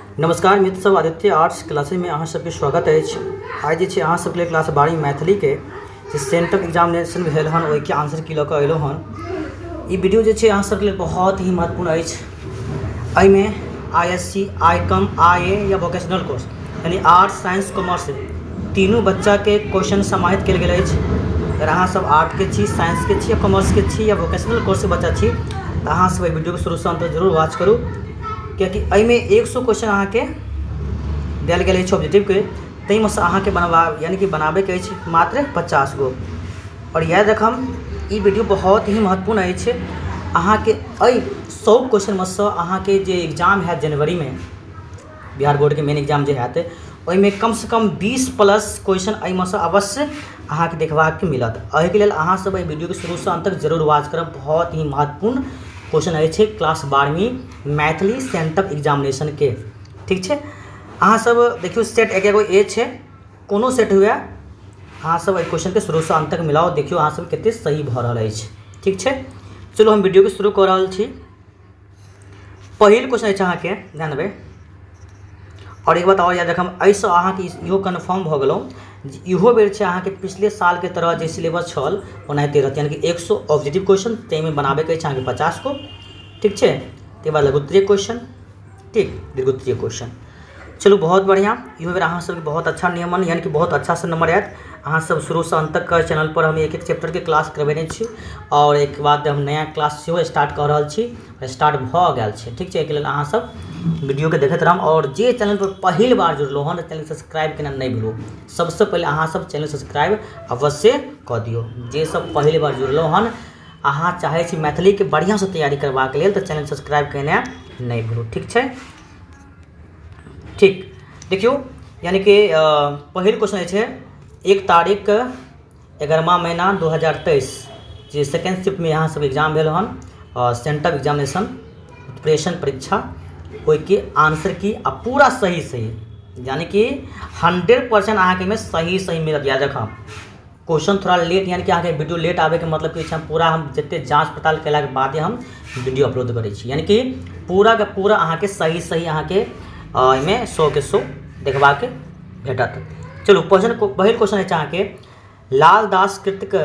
नमस्कार मित्र सब, आदित्य आर्ट्स क्लासेमे अहाँ सबके स्वागत अछि। आइ जे छै अहाँ सबके लेल क्लास 12वीं मैथिलीके जे सेंटअप एग्जामिनेशन भेल हन ओहिके आंसर की लऽ कऽ अयलहुँ हन। ई वीडियो जे छै अहाँ सबके लेल बहुत ही महत्वपूर्ण अछि। एहिमे I S C, I com, I A या वोकेशनल कोर्स यानी आर्ट्स, साइंस, कॉमर्स तीनू बच्चाके क्वेश्चन समाहित कयल गेल अछि। अगर अहाँ सब आर्टके छी, साइंसके छी या कॉमर्सके छी या वोकेशनल कोर्सके बच्चा छी तऽ अहाँ सब एहि वीडियोके शुरूसँ अन्त तक जरूर वॉच करू, कियाकि एहिमे 100 क्वेश्चन अहाँके देल गेल अछि ऑब्जेक्टिवके, ताहिमे सँ अहाँके बनबा यानी कि बनाबैके अछि मात्र 50 गो। आओर याद रखब ई वीडियो बहुत ही महत्वपूर्ण अछि। अहाँके एहि 100 क्वेश्चनमे सँ अहाँके जे एग्जाम हैत जनवरीमे, बिहार बोर्डके मेन एग्जाम जे हैत, ओहिमे कमसँ कम 20 प्लस क्वेश्चन एहिमे सँ अवश्य अहाँके देखबाक मिलत। एहिके लेल अहाँ सब एहि वीडियोके शुरूसँ अन्त तक जरूर वॉच करब। बहुत ही महत्वपूर्ण क्वेश्चन अछि क्लास 12वीं मैथिली सेंटअप एग्जामिनेशनके। ठीक छै, अहाँ सब देखियौ सेट एक एगो ए छै, कोनो सेट हुए अहाँ सब एहि क्वेश्चनके शुरूसँ अन्त तक मिलाउ, देखियौ अहाँ सब कतेक सही भऽ रहल अछि। ठीक छै, चलू हम वीडियोके शुरू कऽ रहल छी। पहिल क्वेश्चन अछि अहाँके, ध्यान देबै। आओर एक बात आओर याद रखब, एहिसँ अहाँके इहो कन्फर्म भऽ गेलहुँ जे इहो बेर छै अहाँके पिछले सालके तरह जे सिलेबस छल ओनाहिते रहत, यानी कि 100 ऑब्जेक्टिव क्वेश्चन ताहिमे बनाबैके अछि अहाँके 50 गो। ठीक छै, ताहिके बाद लघुत्तरीय क्वेश्चन, ठीक, दीर्घोत्तरीय क्वेश्चन। चलू बहुत बढ़िआँ, इहो बेर अहाँ सबके बहुत अच्छा नियमन यानी कि बहुत अच्छासँ नंबर आयत। अहाँ सब शुरूसँ अन्त तक चैनल पर हम एक एक चैप्टरके क्लास करबेने छी आओर एक बाद हम नया क्लास सेहो स्टार्ट कऽ रहल छी, स्टार्ट भऽ गेल छै। ठीक छै, एहिके लेल अहाँ सब वीडियोके देखैत रहब। आओर जे चैनल पर पहिल बार जुड़लहुँ हन चैनल सब्सक्राइब केना नहि भूलू, सबसँ पहिले अहाँ सब चैनल सब्सक्राइब अवश्य कऽ दियौ। जे सब पहिल बार जुड़लहुँ हन, अहाँ चाहै छी मैथिलीके बढ़िआँसँ तैयारी करबाक लेल तऽ चैनल सब्सक्राइब केनाइ नहि भूलू। ठीक छै, ठीक, देखियौ यानी कि पहिल क्वेश्चन जे छै 1 तारीख 11वां महीना 2023 जे सेकेंड शिफ्टमे अहाँ सब एग्जाम भेल हन सेंटअप एग्जामिनेशन प्रेषण परीक्षा, ओहिके आंसर की आ पूरा सही सही यानी कि 100% अहाँके एहिमे सही सही मिलत। याद रखब क्वेश्चन थोड़ा लेट यानी कि अहाँके वीडियो लेट आबैके मतलब कि छै पूरा हम जते जाँच पड़ताल केलाके बादे हम वीडियो अपलोड करै छी, यानी कि पूरा के पूरा अहाँके सही सही अहाँके एहिमे 100 के 100 देखबाक भेटत। चलू क्वेश्चन, पहिल क्वेश्चन अछि अहाँके लालदास कृतक,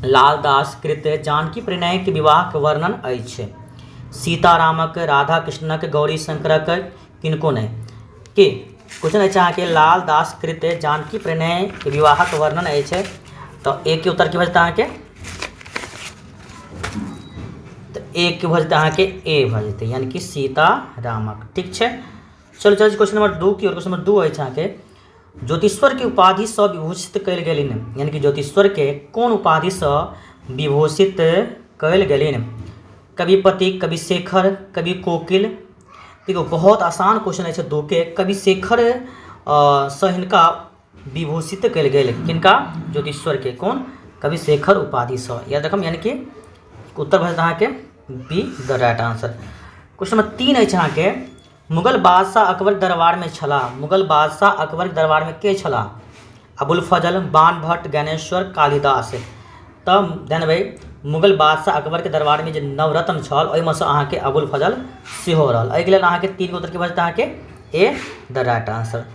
लालदास कृत जानकी प्रणयके विवाहके वर्णन अछि। सीतारामक, राधा कृष्णक, गौरी शंकरक, किनको नहि। की क्वेश्चन अछि अहाँके लालदास कृत जानकी प्रणय के विवाहक वर्णन अछि, तऽ एक के उत्तर की भऽ जेतै अहाँके, तऽ एक के भऽ जेतै अहाँके ए भऽ जेतै, यानी कि सीता रामक। ठीक छै, चलू चलै छी क्वेश्चन नंबर 2 की ओर। क्वेश्चन नंबर 2 अछि अहाँके ज्योतिश्वर के उपाधिसँ विभूषित कयल गेलनि, यानी कि ज्योतिश्वर के कोन उपाधिसँ विभूषित कयल गेलनि? कविपति, कविशेखर, कवि कोकिल। देखियौ बहुत आसान क्वेश्चन अछि 2 के। कविशेखर सँ हिनका विभूषित कयल गेल, किनका? ज्योतिश्वर के। कोन? कविशेखर उपाधिसँ। याद रखब यानी कि उत्तर भऽ जेतै अहाँके B the right answer. Question number 3 अछि अहाँके मुगल बादशाह अकबर दरबारमे छलाह, मुगल बादशाह अकबर दरबारमे के छलाह? अबुल फजल, बाणभट्ट, ज्ञानेश्वर, कालिदास। तऽ ध्यान देबै मुगल बादशाह अकबरके दरबारमे जे नवरत्न छल ओहिमे सँ अहाँके अबुल फजल सेहो रहल। एहिके लेल अहाँके 3 गो उत्तर की भऽ जेतै अहाँके ए द राइट आंसर।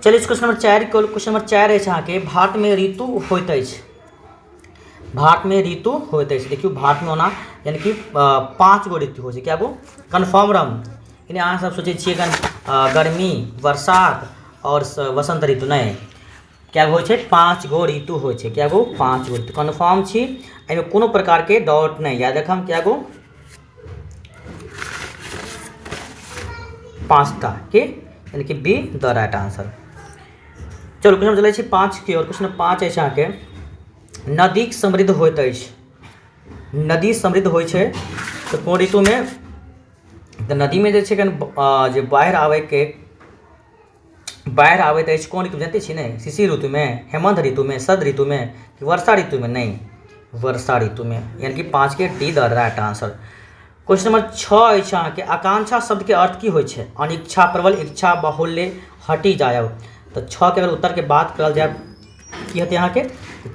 चलिए क्वेश्चन नंबर 4, क्वेश्चन नंबर 4 अछि अहाँके भारतमे ऋतु होइत अछि, भारतमे ऋतु होइत अछि। देखियौ भारतमे ओना यानी कि 5 गो ऋतु होइ छै, कए गो? कन्फर्म रहम, यानी अहाँ सब सोचै छियै गर्मी, बरसात आओर वसंत ऋतु, नहि, कए गो होइ छै? 5 गो ऋतु होइ छै। कए गो? 5 गो ऋतु। कन्फर्म छी, एहिमे कोनो प्रकारके डाउट नहि। याद रखम कए गो? 5टा के, यानी कि बी द राइट आंसर। चलू क्वेश्चन चलै छी 5 के और। क्वेश्चन 5 अछि अहाँके नदी समृद्ध होइत अछि, नदी समृद्ध होइ छै तऽ कोन ऋतुमे? तऽ नदीमे जे छै जे बाढ़ि आबैके, बाढ़ि आबैत अछि कोन ऋतु जानिते छी ने? शिशिर ऋतुमे, हेमन्त ऋतुमे, शरद ऋतुमे कि वर्षा ऋतुमे? नहि, वर्षा ऋतुमे, यानी कि 5 के D the right answer. Question number 6 अछि अहाँके आकांक्षा शब्दके अर्थ की होइ छै? अनिच्छा, प्रबल इच्छा, बाहुल्य, हटि जायब। तऽ 6 के अगर उत्तरके बात करल जाय की हेतै अहाँके?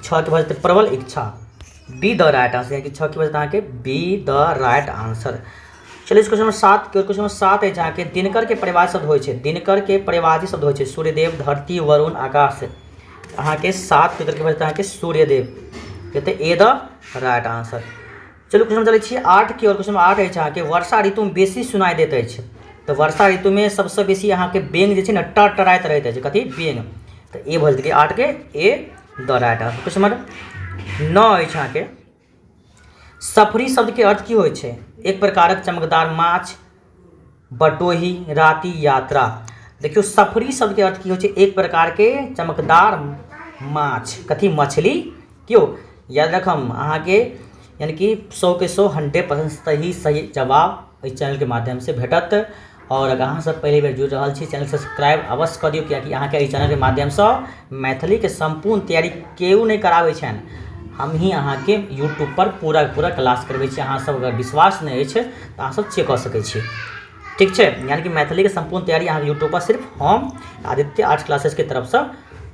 6 के भऽ जेतै प्रबल इच्छा, बी द राइट आंसर, यानी कि 6 के भऽ जेतै अहाँके बी द राइट आंसर। चलिए क्वेश्चन नंबर 7 के। क्वेश्चन नंबर 7 अछि अहाँके दिनकर के परिवार शब्द होइ छै। दिनकर के परिवारी शब्द होइ छै सूर्यदेव, धरती, वरुण, आकाश। अहाँके 7 के उत्तर के भऽ जेतै अहाँके सूर्यदेव, हेतै ए द राइट आंसर। चलू क्वेश्चन चलै छी 8 के। और क्वेश्चन नंबर 8 अछि अहाँके वर्षा ऋतुमे बेसी सुनाइ दैत अछि। तऽ वर्षा ऋतुमे सबसँ बेसी अहाँके बेंग जे छै ने टर टराइत रहैत अछि। कथी? बेंग। तऽ ए भऽ जेतै 8 के ए the right answer. Question number 9 अछि अहाँके सफरी शब्दके अर्थ की होइ छै? एक प्रकारक चमकदार माछ, बटोही, राति यात्रा। देखियौ सफरी शब्दके अर्थ की होइ छै? एक प्रकारके चमकदार माछ। कथी? मछली। क्यों याद रखम अहाँके यानी कि 100 के 100 100% सही सही जवाब एहि चैनलके माध्यमसँ भेटत। आओर अगर अहाँ सब पहिले बेर जुड़ि रहल छी, चैनल सब्सक्राइब अवश्य कऽ दियौ, कियाकि अहाँके एहि चैनलके माध्यमसँ मैथिलीके सम्पूर्ण तैयारी केओ नहि कराबै छनि, हमही अहाँके यूट्यूबपर पूरा पूरा क्लास करबै छी। अहाँ सब अगर विश्वास नहि अछि तऽ अहाँ सब चेक कऽ सकै छी। ठीक छै? यानी कि मैथिलीके सम्पूर्ण तैयारी अहाँके यूट्यूबपर सिर्फ हम आदित्य आर्ट्स क्लासेसके तरफसँ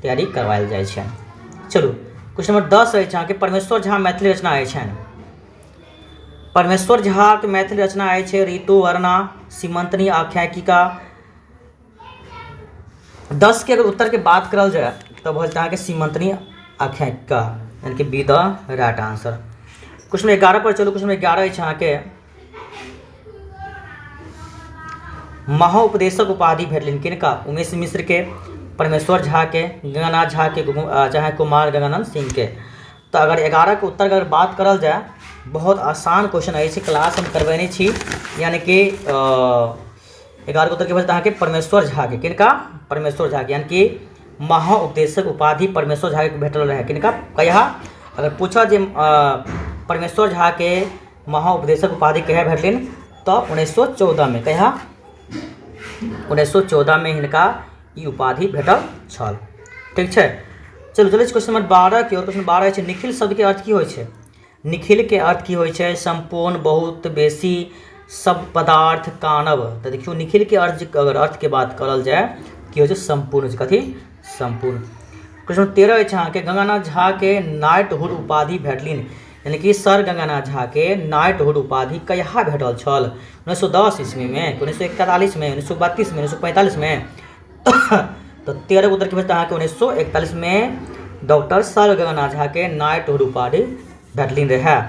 तैयारी करवायल जाइ छै। चलू क्वेश्चन नंबर 10 अछि अहाँके परमेश्वर झा मैथिली रचना अछि। परमेश्वर झाके मैथिली रचना अछि ऋतु वर्णा, सीमंतनी आख्यायिका। 10 के अगर उत्तर के बात करल जाय तऽ भऽ जेतै अहाँके सीमंतनी आख्यायिका, यानी कि be the right answer. Question 11 पर चलू। क्वेश्चन 11 अछि अहाँके महोपदेशक उपाधि भेटलनि किनका? उमेश मिश्र के, परमेश्वर झा के, गंगानाथ झा के, चाहे कुमार गंगानंद सिंह के। तऽ अगर 11 के उत्तर अगर बात करल जाय, बहुत आसान क्वेश्चन अछि, क्लास हम करबेने छी। यानी कि 11 के उत्तर के अहाँके परमेश्वर झा के। किनका? परमेश्वर झा के। यानी कि महाउपदेशक उपाधि परमेश्वर झा के भेटल रहै। किनका, कहिया? अगर पूछल जे परमेश्वर झा के महाउपदेशक उपाधि कहिया भेटलनि, तऽ 1914 मे। कहिया? 1914 मे हिनका ई उपाधि भेटल छल। ठीक छै? चलू चलै छी क्वेश्चन नंबर 12 के। और क्वेश्चन 12 छै निखिल शब्दके अर्थ की होइ छै? निखिलके अर्थ की होइ छै? सम्पूर्ण, बहुत बेसी, सब पदार्थ, कानब। तऽ देखियौ निखिलके अर्थ अगर अर्थके बात करल जाय, की होइ छै? सम्पूर्ण छै। कथी? सम्पूर्ण। क्वेश्चन 13 अछि अहाँके गंगानाथ झाके नाइटहुड उपाधि भेटलिन, यानी कि सर गंगानाथ झाके नाइटहुड उपाधि कहिया भेटल छल? 1910 ईस्वीमे, 1941मे, 1932मे, 1945मे। तऽ 13 उत्तर की भेटत अहाँके 1941मे डॉक्टर सर गंगानाथ झाके नाइटहुड उपाधि भेटलिन रहए।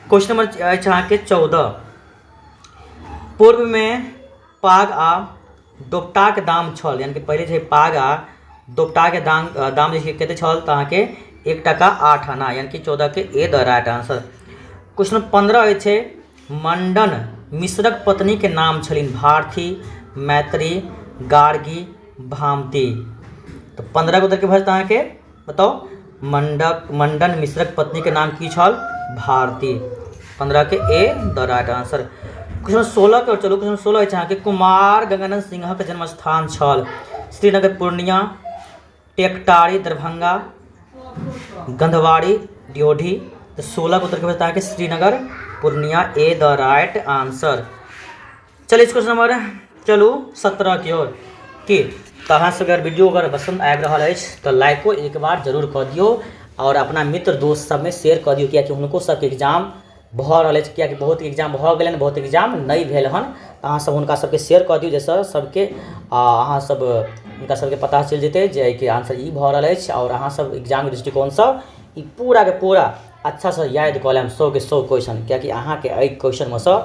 क्वेश्चन नंबर अछि अहाँके 14 पूर्वमे पाग आ दोपटाक दाम छल, यानी कि पहिले जे पाग आ दोपटाके दाम दाम जे छै कतेक छल? तऽ अहाँके 1 टका 8 आना, यानी कि 14 के ए द राइट आंसर। क्वेश्चन 15 अछि मंडन मिश्रक पत्नीके नाम छलनि भारती, मैत्री, गार्गी, भामती। तऽ 15 के उत्तर की भऽ जेतै अहाँके? बताउ, मंडन मिश्रक पत्नीके नाम की छल? भारती। 15 के ए द राइट आंसर। क्वेश्चन 16 के चलू। क्वेश्चन 16 अछि अहाँके कुमार गंगानंद सिंहक जन्म स्थान छल श्रीनगर पूर्णिया, टेकटारी दरभंगा, गंधवारी ड्योढ़ी। तऽ 16 के उत्तर के अहाँके Srinagar Purnia, A the right answer. चलिए क्वेश्चन नंबर चलू 17 की ओर की। तऽ अहाँ सबके अगर वीडियो अगर पसन्द आबि रहल अछि तऽ लाइको एक बार जरूर कऽ दियौ आओर अपना मित्र दोस्त सबमे शेयर कऽ दियौ, कियाकि हुनको सबके एग्जाम भऽ रहल अछि, कियाकि बहुत एग्जाम भऽ गेलनि, बहुत एग्जाम नहि भेल हन। तऽ अहाँ सब हुनका सबके शेयर कऽ दियौ, जाहिसँ सबके अहाँ सब हुनका सबके पता चलि जेतै जे एहिके आंसर ई भऽ रहल अछि आओर अहाँ सब एग्जामके दृष्टिकोणसँ ई पूराके पूरा अच्छासँ याद कऽ लेब 100 के 100 क्वेश्चन, कियाकि अहाँके एहि क्वेश्चनमे सँ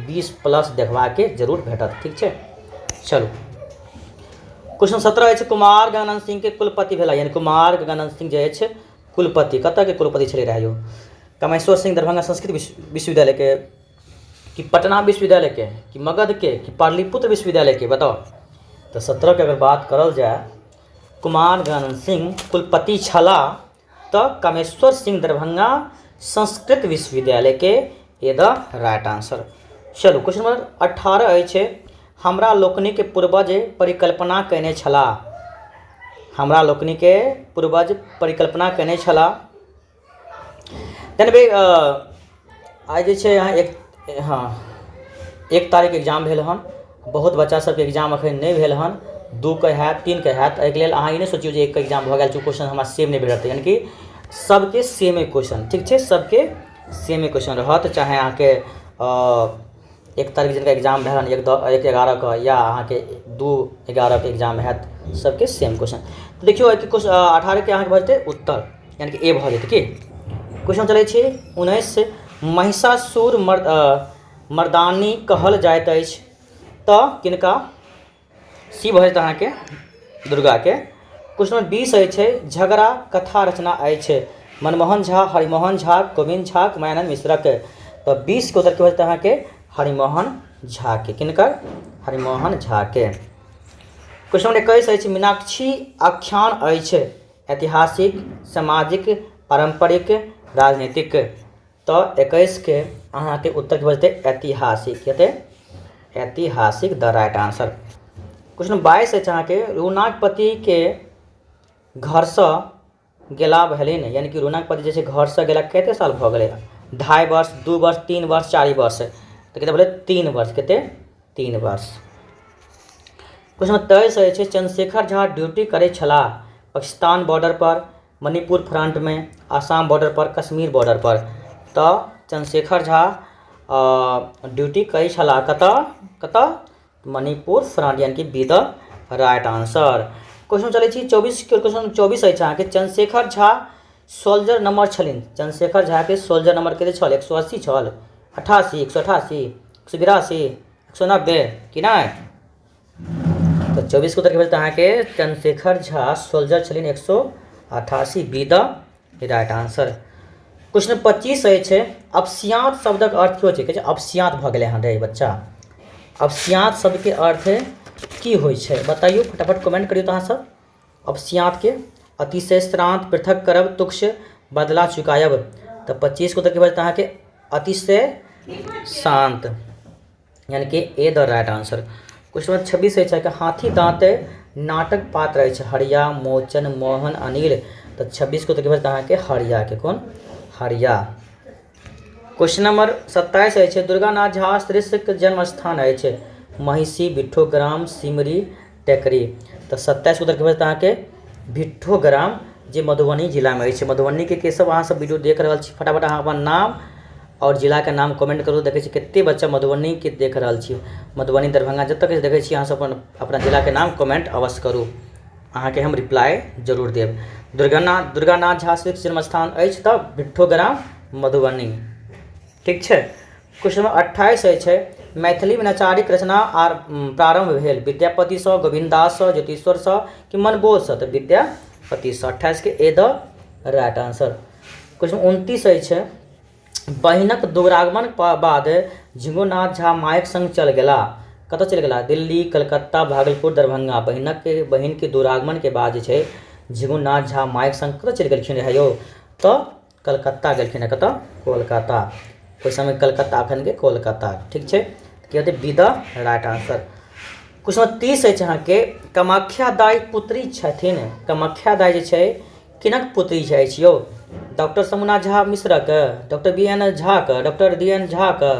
20 प्लस देखबाके जरूर भेटत। ठीक छै? चलू क्वेश्चन 17 अछि कुमार गंगानंद सिंहके कुलपति भेला, यानी कुमार गंगानंद सिंह जे अछि कुलपति कतऽके कुलपति छलै रहै यौ? कामेश्वर सिंह दरभंगा संस्कृत विश्वविद्यालयके, कि पटना विश्वविद्यालयके, कि मगधके, कि पाटलिपुत्र विश्वविद्यालयके? बताउ तऽ 17के अगर बात करल जाय, कुमार गंगानंद सिंह कुलपति छलाह तऽ कामेश्वर सिंह दरभंगा संस्कृत विश्वविद्यालयके, ए द राइट आंसर। चलू क्वेश्चन नंबर 18 अछि हमरा लोकनिक पूर्वज परिकल्पना कयने छलाह। हमरा लोकनिके पूर्वज परिकल्पना कयने छलाह। तनवे आइ जे छै अहाँ एक, हँ, 1 तारीख एग्जाम भेल हन। बहुत बच्चा सबके एग्जाम अखन नहि भेल हन, 2 के हैत, 3 के हैत। एहिके लेल अहाँ ई नहि सोचियौ जे 1 के एग्जाम भऽ गेल छै, क्वेश्चन हमरा सेम नहि भेटत। यानी कि सबके सेमे क्वेश्चन, ठीक छै? सबके सेमे क्वेश्चन रहत, चाहे अहाँके एक तारीख जिनका एग्जाम भेल एक 1/11 या अहाँके 2/11 एग्जाम हैत, सबके सेम क्वेश्चन। तऽ देखियौ एहिके क्वेश्चन 18के अहाँके भऽ जेतै उत्तर, यानि कि ए भऽ जेतै। की क्वेश्चन चलै छी 19, महिषासुर मर्दानी कहल जाइत अछि तऽ किनका? सी भऽ जेतै अहाँके दुर्गाके। क्वेश्चन नंबर 20 अछि, झगड़ा कथा रचना अछि मनमोहन झा, हरिमोहन झा, गोविन्द झा, मायानंद मिश्रक। तऽ 20 के उत्तर की भऽ जेतै अहाँके? हरिमोहन झाके। किनकर? हरिमोहन झाके। क्वेश्चन नंबर 21 अछि, मीनाक्षी आख्यान अछि ऐतिहासिक, सामाजिक, पारम्परिक, राजनीतिक। तऽ 21 के अहाँके उत्तर की भऽ जेतै? ऐतिहासिक। हेतै ऐतिहासिक द राइट आंसर। क्वेश्चन 22 अछि अहाँके, रूनाक पतिके घरसँ गेला भेलनि, यानी कि रूनाक पति जे छै घरसँ गेला कते साल भऽ गेलै? 2.5 वर्ष, 2 वर्ष, 3 वर्ष, 4 वर्ष। तऽ कते भेलै? 3 वर्ष। कते? 3 वर्ष। क्वेश्चन नंबर 23 अछि, चंद्रशेखर झा ड्यूटी करै छलाह पाकिस्तान बॉर्डर पर, मणिपुर फ्रंटमे, आसाम बॉर्डर पर, कश्मीर बॉर्डर पर। तऽ चंद्रशेखर झा ड्यूटी करै छलाह कतऽ? कतऽ? मणिपुर फ्रंट, यानी कि be the right answer. Question चलै छी 24, क्वेश्चन 24 अछि अहाँके, चंद्रशेखर झा सोल्जर नंबर छलनि। चंद्रशेखर झा के सोल्जर नंबर कते छल? 180 छल, 88, 188, 182, 190 कि नहि? तऽ 24 के उत्तर की भेल अहाँके? चंद्रशेखर झा सोल्जर छलनि 188, be the right answer. Question 25 अछि, अपस्याँत शब्दक अर्थ की होइ छै? कहै छै अपस्याँत भऽ गेलै हँ रे बच्चा, अपस्याँत शब्दके अर्थ की होइ छै? बताइयो फटाफट, कमेंट करियौ तऽ अहाँ सब अपस्याँतके। अतिशय श्रान्त, पृथक करब, तुक्ष, बदला चुकायब। तऽ 25 के उत्तर की भऽ जेतै अहाँके? अतिशय शान्त, यानी कि A the right answer. Question number 26 अछि कि हाथी दाँत नाटक पात्र अछि हरिया, मोचन, मोहन, अनिल। तऽ 26 को तऽ अहाँके हरिया के, कोन? हरिया। क्वेश्चन नंबर 27 अछि, दुर्गानाथ झा श्रेष्ठक जन्म स्थान अछि महिषी, बिट्ठोग्राम, सिमरी, टेकरी। तऽ 27 को तऽ अहाँके भिट्ठोग्राम, जे मधुबनी जिलामे अछि। मधुबनीके के सब अहाँ सब वीडियो देख रहल छी, फटाफट अहाँ अपन नाम आओर जिलाके नाम कमेंट करू। देखै छी कतेक बच्चा मधुबनीके देख रहल छी, मधुबनी, दरभंगा, जतऽ देखै छी अहाँ सब अपन अपना जिलाके नाम कमेंट अवश्य करू, अहाँके हम रिप्लाई जरूर देब। दुर्गानाथ झा श्रीक जन्म स्थान अछि तऽ भिट्ठोग्राम, मधुबनी। ठीक छै। क्वेश्चन नंबर 28 अछि, मैथिलीमे नचारीक रचना आर प्रारम्भ भेल विद्यापतिसँ, गोविन्ददाससँ, ज्योतिश्वरसँ कि मनबोधसँ? तऽ विद्यापतिसँ। 28 के A the right answer. Question 29 अछि, बहिनक दुरागमन बाद झिंगुरनाथ झा मायक संग चल गेला। कतऽ चलि गेला? दिल्ली, कलकत्ता, भागलपुर, दरभंगा। बहिनके दुरागमनके बाद जे छै झिंगुरनाथ झा मायक संग कतऽ चलि गेलखिन रहै यौ? तऽ कलकत्ता गेलखिन रहै। कतऽ? कोलकाता। ओहि समय कलकत्ता, अखनके कोलकाता। ठीक छै, की होतै? Be the right answer. Question 30 अछि अहाँके, कामाख्या दाइ पुत्री छथिन। कामाख्या दाइ जे छै किनक पुत्री अछि यौ? डॉक्टर शंभुनाथ झा मिश्रक, डॉक्टर बी एन झाके, डॉक्टर डी एन झाके,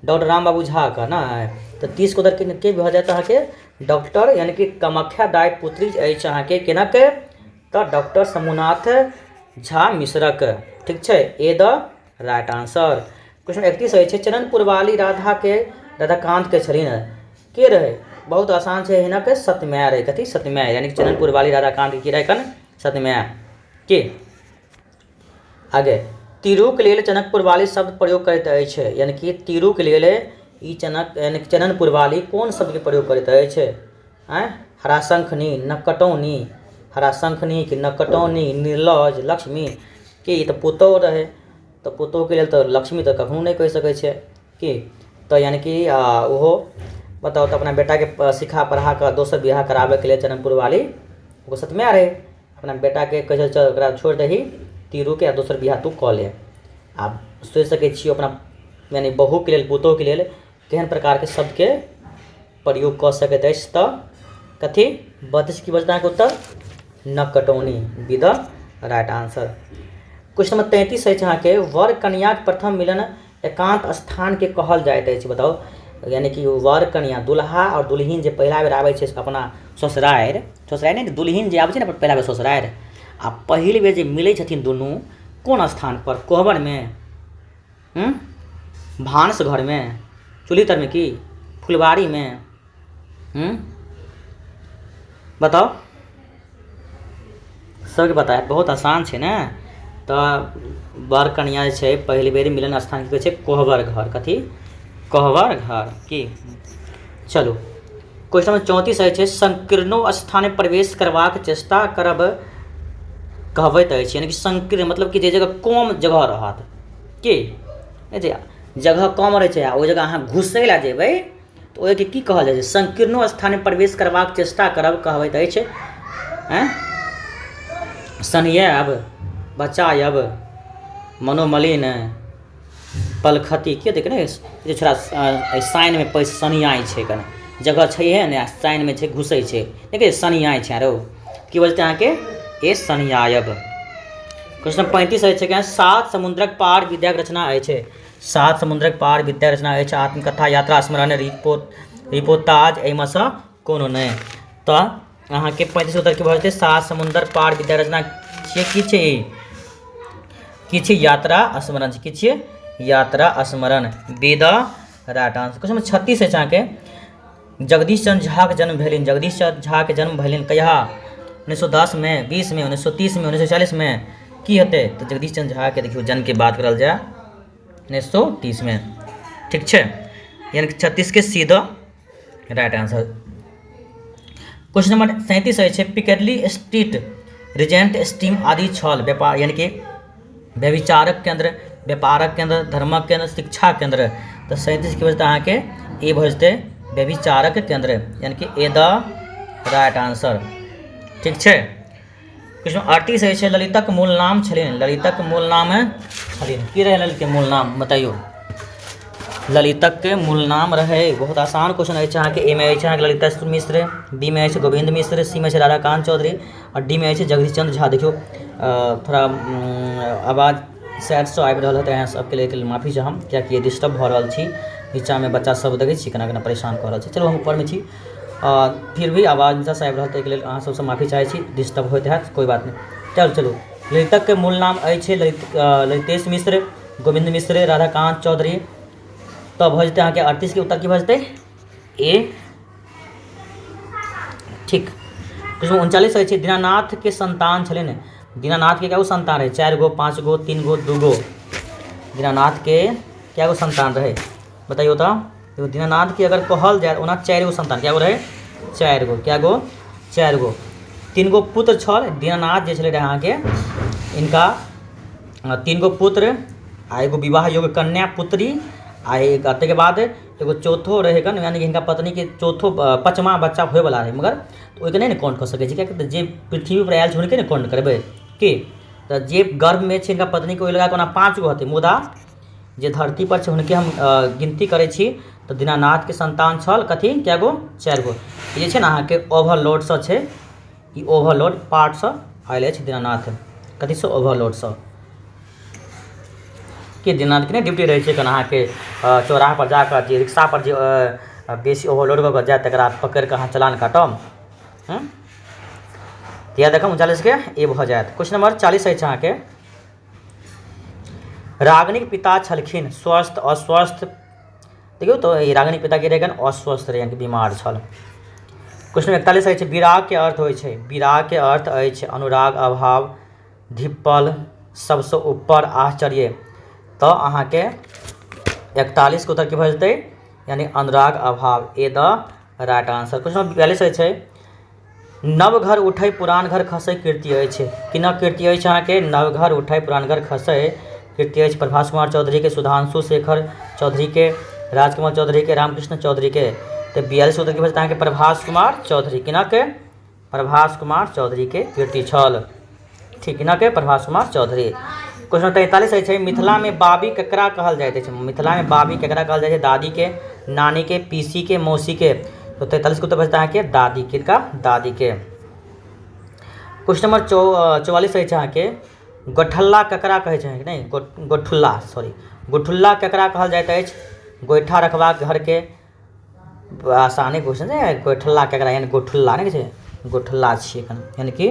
डॉक्टर रामबाबू झाके? नहि। तऽ 30 को उत्तर के भऽ जायत अहाँके? डॉक्टर, यानी कि कामाख्या दाइ पुत्री अछि अहाँके किनक? तऽ डॉक्टर शंभुनाथ झा मिश्रक। ठीक छै, A the right answer. Question 31 अछि, चननपुरवाली राधाके राधाकान्तके छलिन के रहै? बहुत आसान छै, हिनक सतमाय रहै। कथी? सतमाय, यानी कि चननपुरवाली राधाकान्तके की रहै? कन सतमाय के। आगे, तिरुक लेल चनकपुरवाली शब्द प्रयोग करैत अछि, यानी कि तिरुक लेल ई चनक यानी कि चननपुरवाली कोन शब्दके प्रयोग करैत अछि? आँय, हराशंखनी, नकटौनी, हराशंखनी कि नकटौनी, निर्लज, लक्ष्मी की? ई तऽ पुतोहु रहै, तऽ पुतोहुके लेल तऽ लक्ष्मी तऽ कखनो नहि कहि सकै छै की। तऽ यानी कि ओहो बताउ तऽ अपना बेटाके सिखा पढ़ा कऽ दोसर बियाह कराबैके लेल चननपुरवाली ओकर सतमाय रहै, अपना बेटाके कहै छै चल ओकरा छोड़ि दही तीरूके आ दोसर बियाह तू कऽ ले। आब सोचि सकै छियै अपना यानी बहुके लेल, पुतोहुके लेल केहन प्रकारके शब्दके प्रयोग कऽ सकैत अछि। तऽ कथी 32 की बजता अहाँके उत्तर? नकटौनी, be the right answer. Question number 33 अछि अहाँके, वर कन्याक प्रथम मिलन एकान्त स्थानके कहल जाइत अछि। बताउ, यानी कि वर कन्या, दुल्हा आओर दुल्हिन जे पहिला बेर आबै छै अपना ससुरारि, ससुरारि नहि, दुल्हिन जे आबै छै ने पहिला बेर ससुरारि, आ पहिल बेर जे मिलै छथिन दुनू कोन स्थान पर? कोहबरमे, भानस घरमे, चूल्ही तरमे की फुलवारीमे? बताउ, सबके पता है, बहुत आसान छै ने। तऽ बर कनिया जे छै पहिल बेर मिलन स्थान की कहै छै? कोहबर घर। कथी? कोहबर घर। की चलू, क्वेश्चन नंबर 34 अछि, संकीर्णो स्थान प्रवेश करबाक चेष्टा करब कहबैत अछि। यानी कि संकीर्ण मतलब कि जे जगह कम जगह रहत, की नहि जे जगह कम रहै छै आ ओहि जगह अहाँ घुसै लए जेबै तऽ ओहिके की कहल जाइ छै? संकीर्णो स्थानमे प्रवेश करबाक चेष्टा करब कहबैत अछि। आँय, सन्हियाएब, बचायब, मनोमलिन, पलखति। के देखै ने जे छोड़ा साइनमे पैस सन्हियाइ छै, कने जगह छैहे ने आ साइनमे छै, घुसै छै, देखै सन्हियाइ छै। आरो की बजतै अहाँके? ए सन्हियायब। क्वेश्चन 35 अछि कि सात समुद्रक पार विद्याक रचना अछि। सात समुद्रक पार विद्या रचना अछि आत्मकथा, यात्रा स्मरण, रिपोर्ताज, एहिमे सँ कोनो नहि। तऽ अहाँके 35 उत्तर की भऽ जेतै? सात समुद्र पार विद्या रचना छियै की छै ई? की छै? यात्रा स्मरण छै। की छियै? यात्रा स्मरण। Be the right answer. Question 36 अछि अहाँके, जगदीश चंद्र झाके जन्म भेलनि। जगदीश चंद्र झाके जन्म भेलनि कहिया? 1910मे, 20मे, 1930मे, 1940मे। की हेतै? तऽ जगदीश चंद्र झाके देखियौ जन्मके बात करल जाय 1930मे। ठीक छै, यानी कि 36के C the right answer. Question number 37 अछि, पिकैडली स्ट्रीट, रिजेंट स्ट्रीम आदि छल व्यापार, यानी कि व्यभिचारक केन्द्र, व्यापारक केन्द्र, धर्मक केन्द्र, शिक्षा केन्द्र। तऽ 37के बजतै अहाँके ए भऽ जेतै व्यभिचारक केन्द्र, यानी कि ए द राइट आंसर। ठीक छै, क्वेश्चन 38 अछि, ललितक मूल नाम छलनि। ललितक मूल नाम छलनि की रहै? ललितके मूल नाम बताइयो। ललितक के मूल नाम रहै, बहुत आसान क्वेश्चन अछि अहाँके। ए मे अछि अहाँके ललित मिश्र, बी मे अछि गोविन्द मिश्र, सी मे अछि राधाकान्त चौधरी आओर डी मे अछि जगदीश चंद्र झा। देखियौ, थोड़ा आवाज साइडसँ आबि रहल हेतै, अहाँ सबके लेल माफी चाहम, किएकि डिस्टर्ब भऽ रहल छी। नीचाँमे बच्चा सब देखै छी केना केना परेशान कऽ रहल छै। चलू, हम ऊपरमे छी, फिर भी आवाज नीचाँसँ आबि रहल, ताहिके लेल अहाँ सबसँ माफी चाहै छी। डिस्टर्ब होइत हैत, कोइ बात नहि। चलू चलू, ललितकके मूल नाम अछि ललित, ललितेश मिश्र, गोविन्द मिश्र, राधाकान्त चौधरी। तऽ भऽ जेतै अहाँके 38के उत्तर की भऽ जेतै? ए। ठीक, क्वेश्चन 39 अछि, दीनानाथके संतान छलनि। दीनानाथके कए गो संतान रहै? 4 गो, 5 गो, 3 गो, 2 गो। दीनानाथके कए गो संतान रहै, बताइयो। तऽ देखो, दीनानाथके अगर कहल जाय ओना 4 गो संतान। कए गो रहै? 4 गो। कए गो? 4 गो। 3 गो पुत्र छल। दीनानाथ जे छलै रहै अहाँके, इनका 3 गो पुत्र आ एगो विवाह योग्य कन्या पुत्री आ एक ताहिके बाद एगो चौथो रहै कन, यानी कि हिनका पत्नीके चौथो पचमा बच्चा होइवला रहै, मगर ओहिके नहि ने काउंट कऽ सकै छी, किएकि जे पृथ्वीपर आयल छै हुनके ने काउंट करबै की। तऽ जे गर्भमे छै हिनका पत्नीके, ओहि लगा कऽ ओना 5 गो हेतै, मुदा जे धरतीपर छै हुनके हम गिनती करै छी। तऽ दीनानाथके संतान छल कथी? कए गो? 4 गो। ई जे छै ने अहाँके ओवरलोडसँ छै, ई ओवरलोड पार्टसँ आयल अछि दीनानाथ। कथीसँ? ओवरलोडसँ। के दीनानाथके नहि ड्यूटी रहै छै कन अहाँके चौराहापर जा कऽ जे रिक्शापर जे बेसी ओवरलोड कऽ कऽ जायत, तकरा पकड़ि कऽ अहाँ चलान काटब। तऽ इएह देखब, 39के ए भऽ जायत। क्वेश्चन नंबर 40 अछि अहाँके, रागिनीक पिता छलखिन स्वस्थ, अस्वस्थ। देखियौ तऽ ई रागिनीक पिता के रहै? अस्वस्थ रहै, यानी बीमार छल। क्वेश्चन 41 अछि, विरागके अर्थ होइ छै। विरागके अर्थ अछि अनुराग, अभाव, धिप्पल, सबसँ ऊपर, आश्चर्य। तऽ अहाँके 41के उत्तर की भऽ जेतै? यानी अनुराग, अभाव। A the right answer. Question 42 अछि, नव घर उठै पुरान घर खसै कीर्ति अछि। किनक कीर्ति अछि अहाँके? नव घर उठै पुरान घर खसै कीर्ति अछि प्रभास कुमार चौधरीके, सुधांशु शेखर चौधरीके, राजकमल चौधरीके, रामकृष्ण चौधरीके। तऽ 42 उत्तर की भऽ जेतै अहाँके? प्रभास कुमार चौधरी। किनक? प्रभास कुमार चौधरीके कीर्ति छल। ठीक, किनक? प्रभास कुमार चौधरी। क्वेश्चन 43 अछि, मिथिलामे बाबी ककरा कहल जाइत अछि? मिथिलामे बाबी ककरा कहल जाइ छै? दादीके, नानीके, पीसीके, मौसीके। तऽ 43के उत्तर भऽ जेतै अहाँके दादी। किनका? दादीके। क्वेश्चन नंबर 44 अछि अहाँके, गोठल्ला ककरा कहै छै? नहि, गोठुल्ला, सॉरी, गोठुल्ला ककरा कहल जाइत अछि? गोइठा रखबाक घरके। आसाने क्वेश्चन छै। गोठुल्ला ककरा, यानी गोठुल्ला नहि कहै छै, गोठुल्ला छियै यानी कि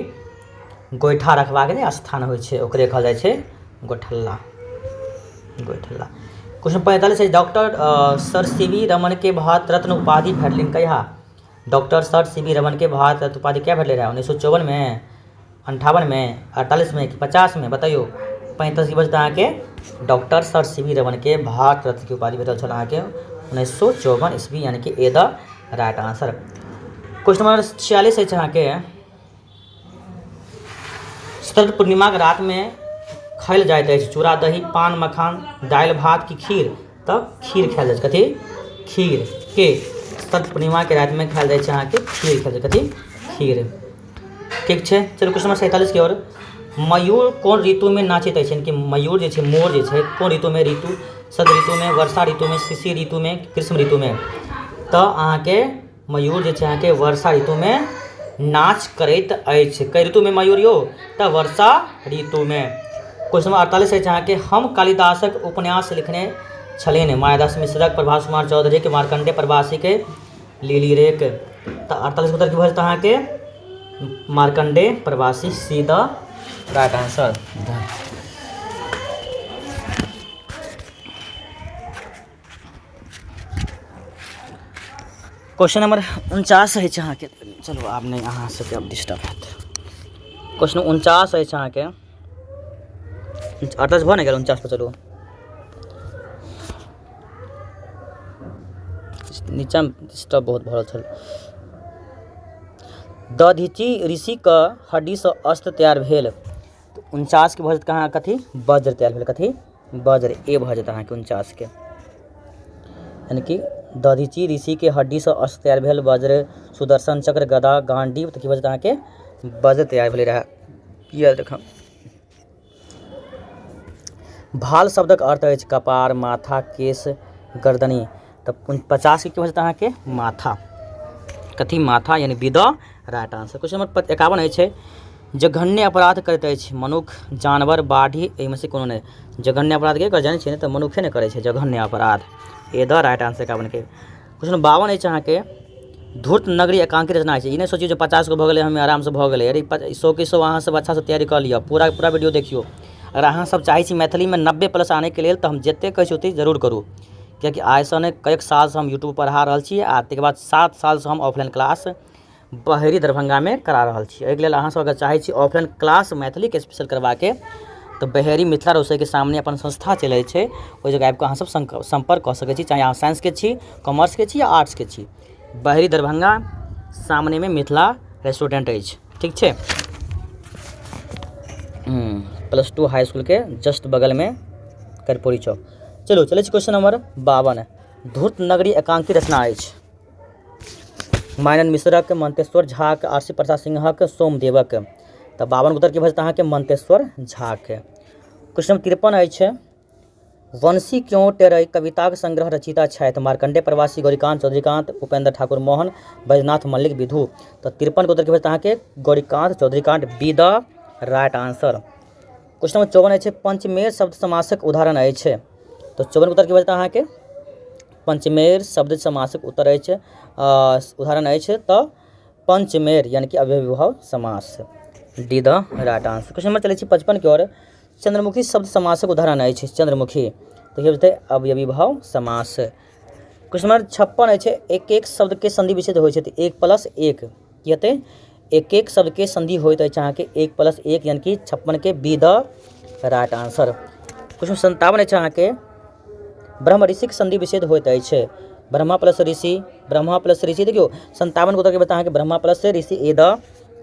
गोइठा रखबाक जे स्थान होइ छै, ओकरे कहल जाइ छै गोठल्ला, गोठल्ला। क्वेश्चन 45 अछि, डॉक्टर सर सी वी रमनके भारत रत्न उपाधि भेटलनि कहिया? डॉक्टर सर सी वी रमनके भारत रत्न उपाधि कहिया भेटलै रहए? 1954मे, 58मे, 48मे कि 50मे? बतैयौ। 45 की बजतै अहाँके। डॉक्टर सर सी वी रमनके भारत रत्नके उपाधि भेटल छल अहाँके 1954 ईस्वी, यानी कि A the right answer. Question number 46 अछि अहाँके, शरद पूर्णिमाक रातिमे खायल जाइत अछि चूड़ा दही, पान मखान, दालि भात कि खीर? तऽ खीर खायल जाइ छै। कथी? खीर। के शरद पूर्णिमाके रातिमे खायल जाइ छै अहाँके खीर खायल जाइ छै। कथी? खीर। ठीक छै, चलू क्वेश्चन नंबर 47 के ओर। मयूर कोन ऋतुमे नाचैत अछि? यानी कि मयूर जे छै, मोर जे छै, कोन ऋतुमे? ऋतु शरद ऋतुमे, वर्षा ऋतुमे, शिशिर ऋतुमे, ग्रीष्म ऋतुमे? तऽ अहाँके मयूर जे छै अहाँके वर्षा ऋतुमे नाच करैत अछि। कै ऋतुमे मयूर यौ? तऽ वर्षा ऋतुमे। क्वेश्चन नंबर 48 अछि अहाँके, हम कालिदासक उपन्यास लिखने छलनि मायादास मिश्रक, प्रभास कुमार चौधरीके, मार्कण्डेय प्रवासीके, लिली रेक? तऽ 48 उत्तर की भऽ जेतै अहाँके? मार्कण्डेय प्रवासी, C the right answer. Question number 49 अछि अहाँके। चलू आब नहि अहाँ सबके आब डिस्टर्ब हैत। क्वेश्चन 49 अछि अहाँके। 48 भऽ ने गेल? 49 पर चलू। नीचाँमे डिस्टर्ब बहुत भऽ रहल छल। दधीची ऋषिके हड्डीसँ अस्त्र तैयार भेल। 49के भऽ जेतै अहाँ कथी? वज्र तैयार भेल। कथी? वज्र, ए भऽ जेतै अहाँके 49के। यानि कि दधीची ऋषिके हड्डीसँ अस्त्र तैयार भेल, वज्र, सुदर्शन चक्र, गदा, गाण्डीव। तऽ की भऽ जेतै अहाँके? वज्र तैयार भेलै रहए। याद रखब। भाल शब्दक अर्थ अछि कपार, माथा, केश, गर्दनी। तऽ 50के की भऽ जेतै अहाँके? माथा। कथी? माथा, यानी B the right answer. Question number 51 अछि, जघन्य अपराध करैत अछि मनुख, जानवर, बाढ़ि, एहिमे से कोनो नहि। जघन्य अपराध के जानै छियै ने? तऽ मनुखे ने करै छै जघन्य अपराध। ए द राइट आंसर 51के। क्वेश्चन 52 अछि अहाँके, धूर्त नगरी एकांकी रचना अछि। ई नहि सोचियौ जे 50 गो भऽ गेलै, हमे आरामसँ भऽ गेलै। अरे, 100 के 100 अहाँ सब अच्छासँ तैयारी कऽ लिअ, पूरा पूरा वीडियो देखियौ। अगर अहाँ सब चाहै छी मैथिलीमे 90 प्लस आनैके लेल, तऽ हम जतेक कहै छी ओतेक जरूर करू, किएकि आइसँ नहि, कएक सालसँ हम यूट्यूब पढ़ा रहल छी आ ताहिके बाद 7 सालसँ हम ऑफलाइन क्लास बहेरी दरभंगामे करा रहल छी। एहिके लेल अहाँसब अगर चाहै छी ऑफलाइन क्लास मैथिलीके स्पेशल करबाके, तऽ बहेरी मिथिला रसोइके सामने अपन संस्था चलै छै, ओहि जगह आबिकऽ अहाँसब सम्पर्क कऽ सकै छी, चाहे अहाँ साइंसके छी, कॉमर्सके छी या आर्ट्सके छी। बहेरी दरभंगा सामनेमे मिथिला रेस्टोरेंट अछि। ठीक छै, प्लस टू हाई इसकुलके जस्ट बगलमे, कर्पूरी चौक। चलू, चलै छी क्वेश्चन नंबर 52। धूर्त नगरी एकांकी रचना अछि माइनन मिश्रक, मंतेश्वर झाक, आरसी प्रसाद सिंहक, सोमदेवक। तऽ 52 उत्तर की भऽ जेतै अहाँके? मंतेश्वर झाके। क्वेश्चन नंबर 53 अछि, वंशी क्यों टेरय कविताक संग्रह रचयिता छथि मार्कण्डेय प्रवासी, गौरीकान्त चौधरीकान्त, उपेन्द्र ठाकुर मोहन, बैजनाथ मल्लिक विधु। तऽ 53के उत्तर की भऽ जेतै अहाँके? Gaurikant चौधरीकान्त, B the right answer. Question number 54 अछि, पंचमेर शब्द समासक उदाहरण अछि। तऽ 54के उत्तर की भऽ जेतै अहाँके? पंचमेर शब्द समासक उत्तर अछि, उदाहरण अछि, तऽ पंचमेर यानी कि अव्ययीभाव समास, D the right answer. Question number चलै छी 55के ओर। चंद्रमुखी शब्द समासक उदाहरण अछि। चंद्रमुखी तऽ की जेतै? अव्ययीभाव समास। क्वेश्चन नंबर 56 अछि, एक एक शब्दके संधि विच्छेद होइ छै तऽ एक प्लस एक की हेतै? एक एक शब्दके संधि होइत अछि अहाँके एक प्लस एक, यानी कि 56के B the right answer. Question 57 अछि अहाँके, ब्रह्म ऋषिक संधि विच्छेद होइत अछि ब्रह्मा प्लस ऋषि, ब्रह्मा प्लस ऋषि। देखियौ, 57 उत्तर के बता अहाँके Brahma plus Rishi, A the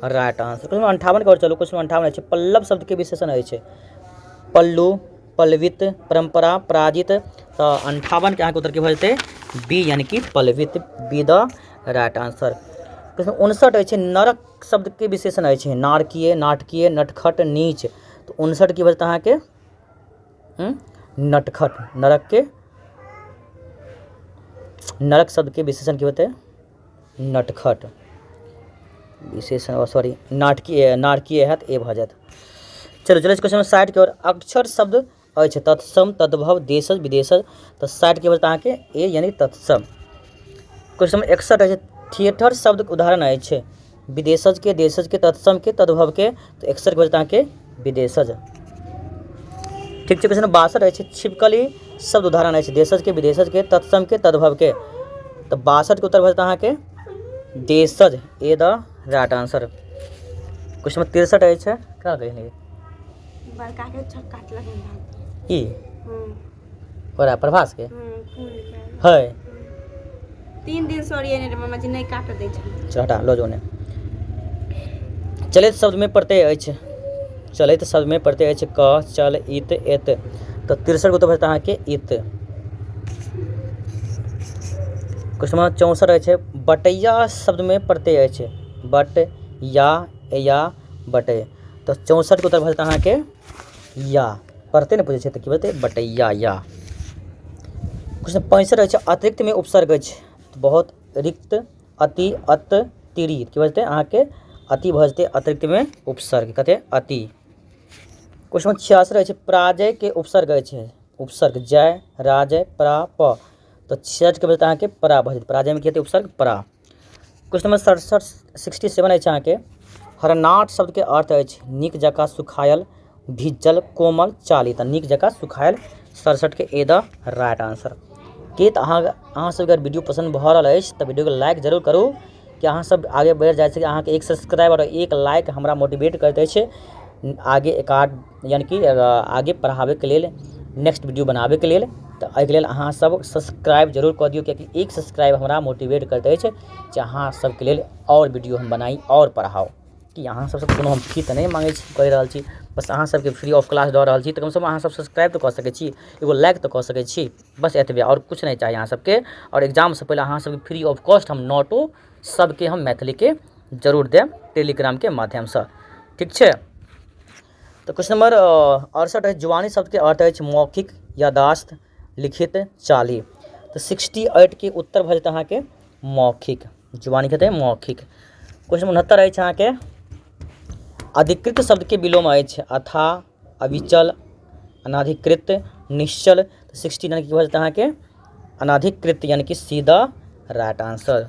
right answer. Question 58 के ओर चलू। क्वेश्चन 58 अछि, पल्लव शब्दके विशेषण अछि पल्लू, पल्लवित, परंपरा, पराजित। तऽ 58के अहाँके उत्तर की भऽ जेतै? बी, यानी कि पल्लवित, B the right answer. Question 59 अछि, नरक शब्दके विशेषण अछि नारकीय, नाटकीय, नटखट, नीच। तऽ 59 की भऽ जेतै अहाँके? नटखट। नरकके, नरक शब्दके विशेषण की होतै? नटखट विशेषण, सॉरी, नाटकीय, नारकीय हैत, ए भऽ जायत। चलू, चलै क्वेश्चन 60के ओर। अक्षर शब्द अछि तत्सम, तद्भव, देशज, विदेशज। तऽ 60के भऽ जेतै अहाँके ए, यानी तत्सम। क्वेश्चन नंबर 61 अछि, थिएटर शब्दके उदाहरण अछि विदेशजके, देशजके, तत्समके, तद्भवके। तऽ 61 के भऽ जेतै अहाँके विदेशज। ठीक। ठीक छै। क्वेश्चन 62 अछि, छिपकली शब्द उदाहरण अछि देशजके, विदेशजके, तत्समके, तद्भवके। तऽ 62के उत्तर भऽ जेतै अहाँके देशज, A the right answer. Question number 63 अछि, केना कहियै बड़का के छक्का काटलक की ओकरा प्रभासके है। 3 दिन सॉरी ने मामा जी नहि काट दै छै। चल हटा लो जो ने। चलैत शब्दमे प्रत्यय अछि, चलैत शब्दमे प्रत्यय अछि क, चल, इत, एत। तऽ 63 गो तऽ भऽ जेतै अहाँके इत। क्वेश्चन नंबर 64 अछि, बटैया शब्दमे प्रत्यय अछि बट, या, या, बटै। तऽ 64 के उत्तर भऽ जेतै अहाँके या। पढ़ते नहि बुझै छै तऽ की बजतै बटैया या। क्वेश्चन 65 अछि, अतिरिक्तमे उपसर्ग अछि बहुत, रिक्त, अति, अत, तिरी। की बजतै अहाँके अति भऽ जेतै अतिरिक्तमे उपसर्ग, कते अति। क्वेश्चन नंबर 66 अछि, पराजयके उपसर्ग अछि उपसर्ग जय, राजय, परा, प। तऽ 66 के बजतै अहाँके परा भऽ जेतै, पराजयमे की हेतै उपसर्ग परा। क्वेश्चन नंबर 67 67 अछि अहाँके, हरनाट शब्दके अर्थ अछि नीक जकाँ सुखायल, भीजल, कोमल, चाली। तऽ नीक जकाँ सुखायल, 67 के ए द राइट आंसर। के तऽ अहाँ सबके अगर वीडियो पसन्द भऽ रहल अछि तऽ वीडियोके लाइक जरूर करू कि अहाँ सब आगे बढ़ि जाइ छै। अहाँके एक सब्सक्राइब आओर एक लाइक हमरा मोटिवेट करैत अछि आगे एकाध यानि कि आगे पढ़ाबैके लेल, नेक्स्ट वीडियो बनाबैके लेल। तऽ एहिके लेल अहाँ सब सब्सक्राइब जरूर कऽ दियौ, कियाकि एक सब्सक्राइब हमरा मोटिवेट करैत अछि जे अहाँ सबके लेल आओर वीडियो हम बनाइ आओर पढ़ाउ। कि अहाँ सबसँ कोनो हम फी तऽ नहि माँगै छी, कहि रहल छी बस अहाँ सबके फ्री ऑफ क्लास दऽ रहल छी, तऽ कमसँ कम अहाँ सब सब्सक्राइब तऽ कऽ सकै छी, एगो लाइक तऽ कऽ सकै छी, बस एतबे आओर किछु नहि चाही अहाँ सबके। आओर एग्जामसँ पहिले अहाँ सबके फ्री ऑफ कॉस्ट हम नोटो सबके हम मैथिलीके जरूर देब टेलीग्रामके माध्यमसँ। ठीक छै। तऽ क्वेश्चन नंबर 68 अछि, जुआनी शब्दके अर्थ अछि मौखिक, यादाश्त, लिखित, चाली। तऽ 68 के उत्तर भऽ जेतै अहाँके मौखिक, जुआनी हेतै मौखिक। क्वेश्चन 69 अछि अहाँके, अधिकृत शब्दके विलोम अछि अथा, अविचल, अनाधिकृत, निश्चल। तऽ 69 की भऽ जेतै अहाँके अनाधिकृत, यानि कि सी द राइट आंसर।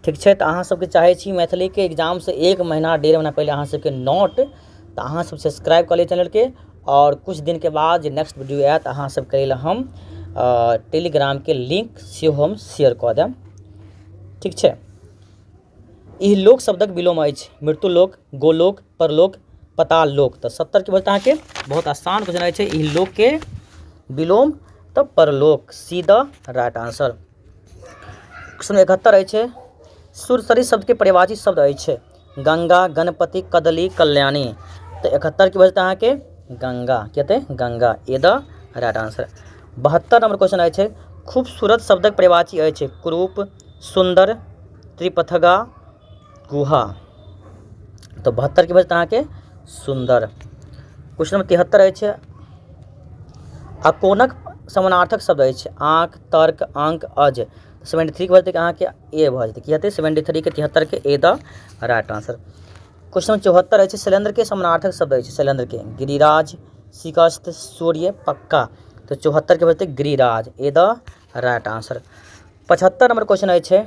ठीक छै। तऽ अहाँ सबके चाहै छी मैथिलीके एग्जामसँ 1 महीना 1.5 महीना पहिले अहाँ सबके नोट, तऽ अहाँ सब सब्सक्राइब कऽ लिअ चैनलके, आओर किछु दिनके बाद जे नेक्स्ट वीडियो आयत अहाँ सबके लेल हम टेलीग्रामके लिंक सेहो हम शेयर कऽ देब। ठीक छै। ई लोक शब्दक विलोम अछि मृत्युलोक, गोलोक, परलोक, पताल लोक। तऽ 70 के भऽ अहाँके बहुत आसान क्वेश्चन अछि, ई लोकके विलोम तऽ परलोक, C the right answer. Question 71 अछि, सुरसरी शब्दके पर्यायवाची शब्द अछि गंगा, गणपति, कदली, कल्याणी। तऽ 71 के भऽ जेतै अहाँके गंगा, की हेतै Ganga, A the right answer. 72 number question अछि, खूबसूरत शब्दक पर्यायवाची अछि कुरूप, सुन्दर, त्रिपथगा, गुहा। तऽ 72 के भऽ जेतै अहाँके सुन्दर। क्वेश्चन नंबर 73 अछि, अकोणक समानार्थक शब्द अछि आँख, तर्क, अंक, अज। 73 के भऽ जेतै अहाँके ए भऽ जेतै, की हेतै 73 के 73 के A the right answer. Question number 74 अछि, शैलेन्द्र के समानार्थक शब्द अछि शैलेन्द्र के गिरिराज, सिकस्त, सूर्य, पक्का। तऽ 74 के भऽ जेतै Giriraj, A the right answer. 75 number question अछि,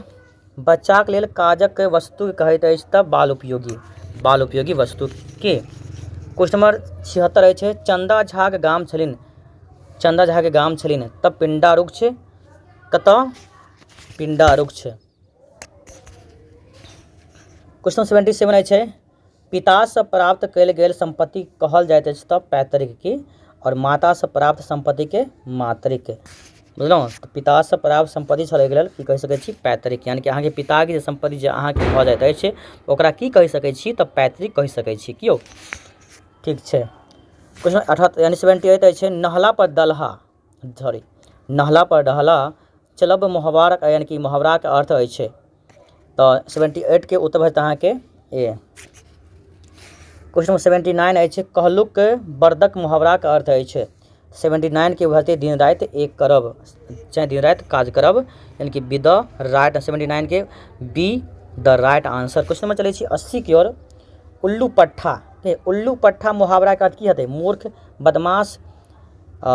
बच्चाक लेल काजक वस्तु कहैत अछि तऽ बाल उपयोगी, बाल उपयोगी वस्तुके। क्वेश्चन नंबर 76 अछि, चंदा झाक गाम छलनि, चंदा झाके गाम छलनि तऽ पिंडा रुक्ष कतऽ, पिंडा रुक्ष। क्वेश्चन 77 अछि, पितासँ प्राप्त कयल गेल सम्पत्ति कहल जाइत अछि तऽ पैतृक की, आओर मातासँ प्राप्त सम्पत्तिके मातृक। बुझलहुँ? तऽ पितासँ प्राप्त सम्पत्ति छल एहिके लेल की कहि सकै छी पैतृक, यानि कि अहाँके पिताके जे सम्पत्ति जे अहाँके भऽ जाइत अछि ओकरा की कहि सकै छी तऽ पैतृक कहि सकै छी। की यौ? ठीक छै। क्वेश्चन 78 यानि 78 अछि, नहला पर दलहा, सॉरी नहला पर डहला चलब मुहावरा, यानि कि मुहावराके अर्थ अछि। तऽ 78 के उत्तर भऽ जेतै अहाँके ए। क्वेश्चन नंबर 79 अछि, कहलुक बरदक मुहावराके अर्थ अछि। 79 के भऽ जेतै दिन राति एक करब, चाहे दिन राति काज करब, यानि कि बी द राइट, 79 के B the right answer. Question number चलै छी 80 के ओर, उल्लू पट्ठा, उल्लू पट्ठा मुहावराके अर्थ की हेतै? मूर्ख, बदमाश,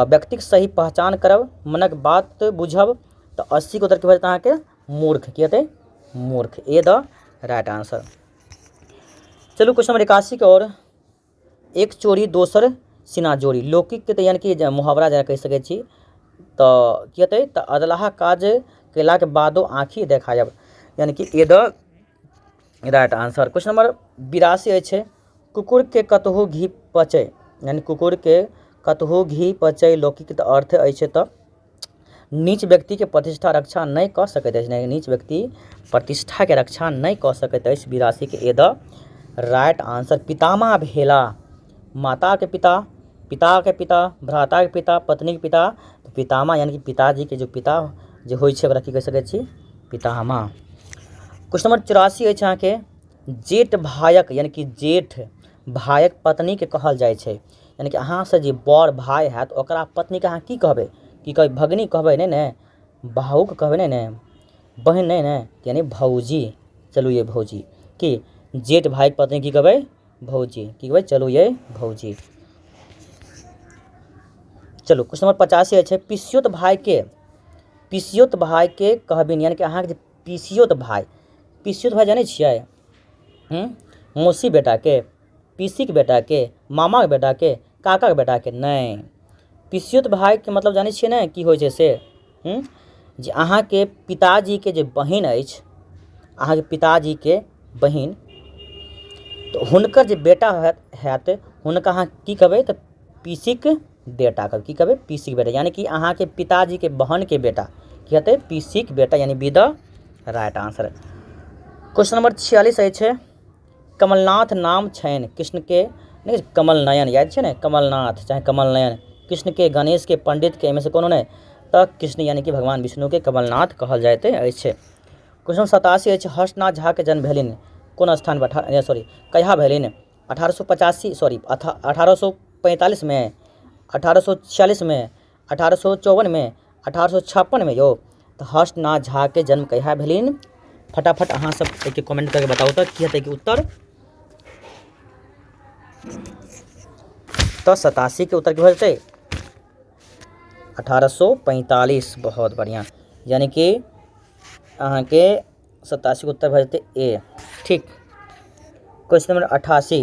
व्यक्तिक सही पहचान करब, मनक बात बुझब। तऽ 80 के उत्तर की भऽ जेतै अहाँके मूर्ख, की हेतै मूर्ख, ए द राइट आंसर। चलू क्वेश्चन नंबर 81 के ओर, एक चोरी दोसर सीना जोरी। लौकिकके तऽ यानि कि मुहावरा जेना कहि सकै छी। तऽ की हेतै? तऽ अधलाह काज कयलाके बादो आँखि देखायब, यानि कि A the right answer. Question number 82 अछि, कुकुरके कतहु घी पचै, यानि कुकुरके कतहु घी पचै लौकिक अर्थ अछि तऽ नीच व्यक्तिके प्रतिष्ठा रक्षा नहि कऽ सकैत अछि, नीच व्यक्ति प्रतिष्ठाके रक्षा नहि कऽ सकैत अछि। 82के ए द राइट आंसर। पितामह भेला माताके पिता, पिताके पिता, भ्राताके पिता, पत्नीके पिता। पितामह यानि कि पिताजीके जो पिता जे होइ छै ओकरा की कहि सकै छी? पितामह। क्वेश्चन नंबर 84 अछि अहाँके, जेठ भायक यानि कि जेठ भायक पत्नीके कहल जाइ छै, यानि कि अहाँसँ जे बड़ भाय हैत ओकरा पत्नीके अहाँ की कहबै? की कहबै? भगिनी कहबै? नहि ने। भाउके कहबै? नहि ने। बहिन? नहि ने। यानि भौजी। चलू ये भौजी। की जेठ भाइके पत्नी की कहबै? भौजी। की कहबै? चलू ये भौजी। चलू क्वेश्चन नंबर 85 अछि, पिसियोत भाइके, पिसियोत भाइके कहबिन, यानि कि अहाँके जे पिसियोत भाइ, पिसियोत भाइ जानै छियै? मौसी बेटाके, पीसीके बेटाके, मामाके बेटाके, काकाके बेटाके? नहि। पिसियोत भाइके मतलब जानै छियै ने की होइ छै से? जे अहाँके पिताजीके जे बहिन अछि, अहाँके पिताजीके बहिन, तऽ हुनकर जे बेटा हैत हुनका अहाँ की कहबै? तऽ पीसीक बेटा कहबै। की कहबै? पीसीक बेटा, यानि कि अहाँके पिताजीके बहनके बेटा की हेतै? पीसीक बेटा, यानि B the right answer. Question number 46 अछि, कमलनाथ नाम छनि कृष्णके, नहि कमल नयन याद छै ने? कमलनाथ चाहे कमल नयन कृष्णके, गणेशके, पण्डितके, एहिमे से कोनो नहि। तऽ कृष्ण यानि कि भगवान विष्णुके कमलनाथ कहल जाइत अछि। क्वेश्चन 87 अछि, हर्षनाथ झाके जन्म भेलनि कोन स्थान पर, सॉरी कहिया भेलनि? 1885, सॉरी 1845मे, 1846मे, 1854मे, 1856मे? यौ तऽ हर्षनाथ झाके जन्म कहिया भेलनि? फटाफट अहाँ सब एहिके कमेंट करके बताउ तऽ की हेतै उत्तर। तऽ 87के उत्तर की भऽ जेतै? 1845। बहुत बढ़िआँ, यानि कि अहाँके 87के उत्तर भऽ जेतै ए। ठीक, क्वेश्चन नंबर 88,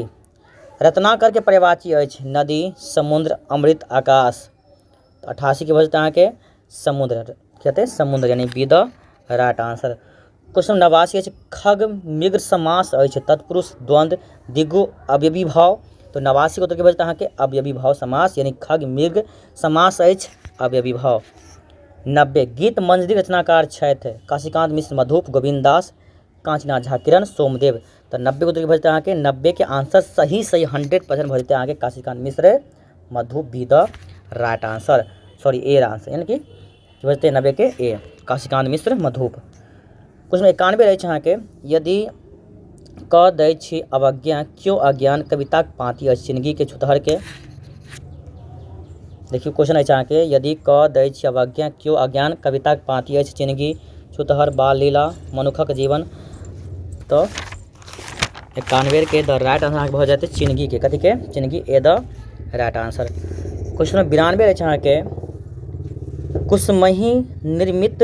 रत्नाकरके पर्यायवाची अछि नदी, समुद्र, अमृत, आकाश। तऽ 88के भऽ जेतै अहाँके समुद्र। की हेतै? समुद्र, यानि B the right answer. Question 89 अछि, खग मृग समास अछि तत्पुरुष, द्वन्द्व, दिगु, अव्यवीभाव। तऽ 89के उत्तर की भऽ जेतै अहाँके? अव्यवीभाव समास, यानि खग मृग समास अछि अव्यवीभाव। 90, गीत मंजरी रचनाकार छथि काशीकान्त मिश्र मधुप, गोविन्द दास, काञ्चनाथ झा किरण, सोमदेव। तऽ 90के उत्तर की भऽ जेतै अहाँके? 90के आंसर सही सही 100% भऽ जेतै अहाँके Kashikant Mishra Madhup, B the right answer, sorry A answer, यानि कि भऽ जेतै 90के ए काशीकान्त मिश्र मधुप। क्वेश्चन 91 रहै छै अहाँके, यदि कऽ दै छी अवज्ञा क्यों अज्ञान कविताक पाँति अछि जिनगीके, छुतहरके। देखियौ क्वेश्चन अछि अहाँके, यदि कऽ दै छी अवज्ञा क्यों अज्ञान कविताक पाँति अछि जिनगी, छुतहर, बाल लीला, मनुखक जीवन। तऽ 91के द राइट आंसर अहाँके भऽ जेतै चिनगीके। कथीके? चिनगी, A the right answer. Question number 92 अछि अहाँके, कुसमही निर्मित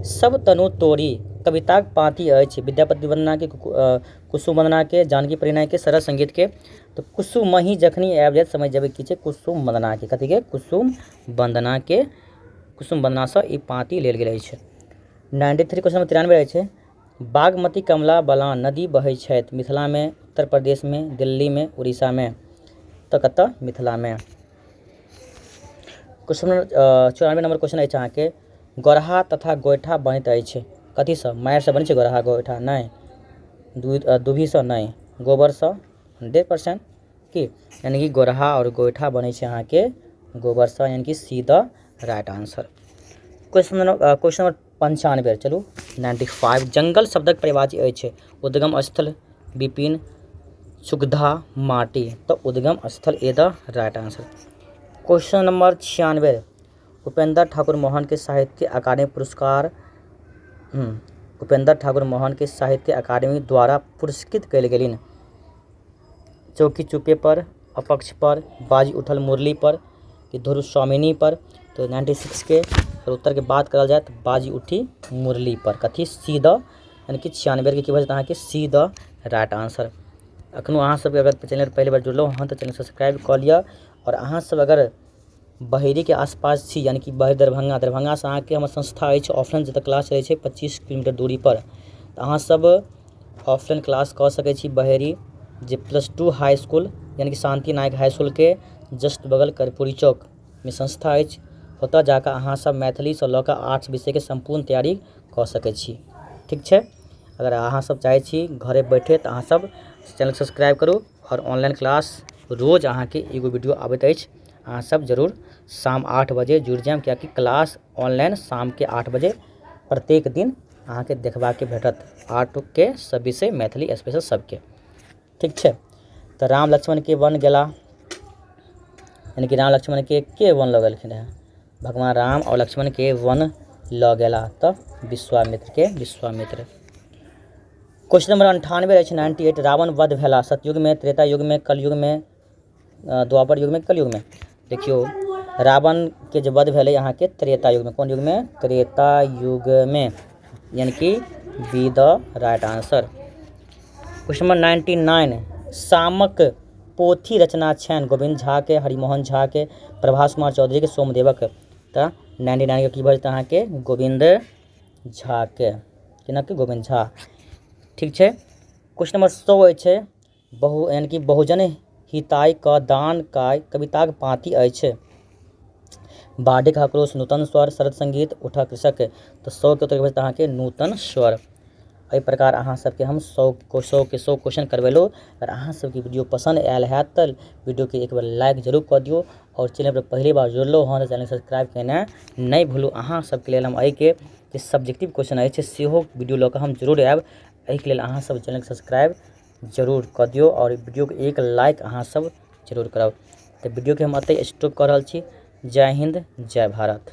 सब तनु तोरी कविताक पाँति अछि विद्यापति वन्दनाके, कुसुम वन्दनाके, जानकी परिणयके, सरस संगीतके। तऽ कुसुमही जखनी आबि जायत समझि जेबै की छै कुसुम वन्दनाके। कथीके? कुसुम वन्दनाके। कुसुम वन्दनासँ ई पाँति लेल गेल अछि। 93 क्वेश्चन नंबर 93 अछि, बागमती कमला बलान नदी बहै छथि मिथिलामे, उत्तर प्रदेशमे, दिल्लीमे, उड़ीसामे। तऽ कतऽ? मिथिलामे। क्वेश्चन नंबर 94 नंबर क्वेश्चन अछि अहाँके, गोरहा तथा गोइठा बनैत अछि कथीसँ? माटिसँ बनै छै गोरहा गोइठा? नहि। दूभीसँ? नहि। गोबरसँ? 100% की, यानि कि गोरहा आओर गोइठा बनै छै अहाँके गोबरसँ, यानि कि C the right answer. Question number 95, चलू 95, जंगल शब्दक परिभाषा अछि उद्गम स्थल, विपिन, सुगधा, माटी। तऽ उद्गम स्थल, A the right answer. Question number 96, Upendra Thakur Mohan के साहित्य अकादमी पुरस्कार, उपेंद्र ठाकुर मोहन के साहित्य अकादमी द्वारा पुरस्कृत कयल गेलनि चौकी चुपे पर, अपक्ष पर, बाजि उठल मुरली पर, कि ध्रुव स्वामिनी पर? तऽ 96के अगर उत्तरके बात करल जाय तऽ बाजि उठी मुरली पर। कथी? सी द, यानि कि 96के की भऽ जेतै अहाँके? See the right answer. एखनो अहाँ सबके अगर चैनल पहिले बेर जुड़लहुँ हँ तऽ चैनल सब्सक्राइब कऽ लिअ आओर अहाँसभ अगर बहेरीके आसपास छी, यानी कि बहेरी दरभंगा, दरभंगासँ अहाँके हमर संस्था अछि ऑफलाइन जतऽ क्लास चलै छै 25 किलोमीटर दूरीपर, तऽ अहाँसभ ऑफलाइन क्लास कऽ सकै छी बहेरी जे +2 हाई इसकुल यानी कि शान्ति नायक हाई इसकुलके जस्ट बगल कर्पूरी चौकमे संस्था अछि। ओतऽ जाकऽ अहाँसभ मैथिलीसँ लऽ कऽ आर्ट्स विषयके सम्पूर्ण तैयारी कऽ सकै छी। ठीक छै, अगर अहाँसभ चाहै छी घरे बैठे तऽ अहाँसभ चैनल सब्सक्राइब करू आओर ऑनलाइन क्लास रोज अहाँके एगो वीडियो आबैत अछि। अहाँसभ जरूर शाम 8 बजे जुड़ि जायब, किएकि क्लास ऑनलाइन शामके 8 बजे प्रत्येक दिन अहाँके देखबाके भेटत, आर्टके सब विषय, मैथिली स्पेशल सबके। ठीक छै, तऽ राम लक्ष्मणके वन गेला, यानी कि राम लक्ष्मणके के वन लऽ गेलखिन रहए? भगवान राम आओर लक्ष्मणके वन लऽ गेला तऽ विश्वामित्रके, विश्वामित्र। क्वेश्चन नंबर 98 अछि, 98, रावण वध भेला सतयुगमे, त्रेता युगमे, कलयुगमे, द्वापर युगमे, कलयुगमे? देखियौ, रावणके जे वध भेलै अहाँके त्रेता युगमे। कोन युगमे? त्रेता युगमे, यानी कि be the right answer. Question number 99, सामक पोथी रचना छनि गोविन्द झाके, हरिमोहन झाके, प्रभास कुमार चौधरीके, सोमदेवक। तऽ 99के की भऽ जेतै अहाँके? गोविन्द झाके। केनाके? गोविन्द झा। ठीक छै, क्वेश्चन नंबर 100 अछि, बहु यानी कि बहुजन हिताय क दान काय कविताक पाँति अछि? बाढ़िक आक्रोश, नूतन स्वर, शरद संगीत, उठा कृषक। तऽ 100के उत्तर भेटत अहाँके नूतन स्वर। एहि प्रकार अहाँ सबके हम 100 के 100 क्वेश्चन करबेलहुँ। अगर अहाँ सबके वीडियो पसन्द आयल हैत तऽ वीडियोके एक बेर लाइक जरूर कऽ दियौ, आओर चैनल पर पहली बार जुड़लहुँ हँ तऽ चैनल सब्सक्राइब केनाइ नहि भूलू। अहाँ सबके लेल हम एहिके जे सब्जेक्टिव क्वेश्चन अछि सेहो वीडियो लऽ कऽ हम जरूर आयब। एहिके लेल अहाँ सब चैनलके सब्सक्राइब जरूर कऽ दियौ आओर वीडियोके एक लाइक अहाँ सब जरूर करब। तऽ वीडियोके हम एतहि स्टॉप कऽ रहल छी। जय हिन्द, जय भारत।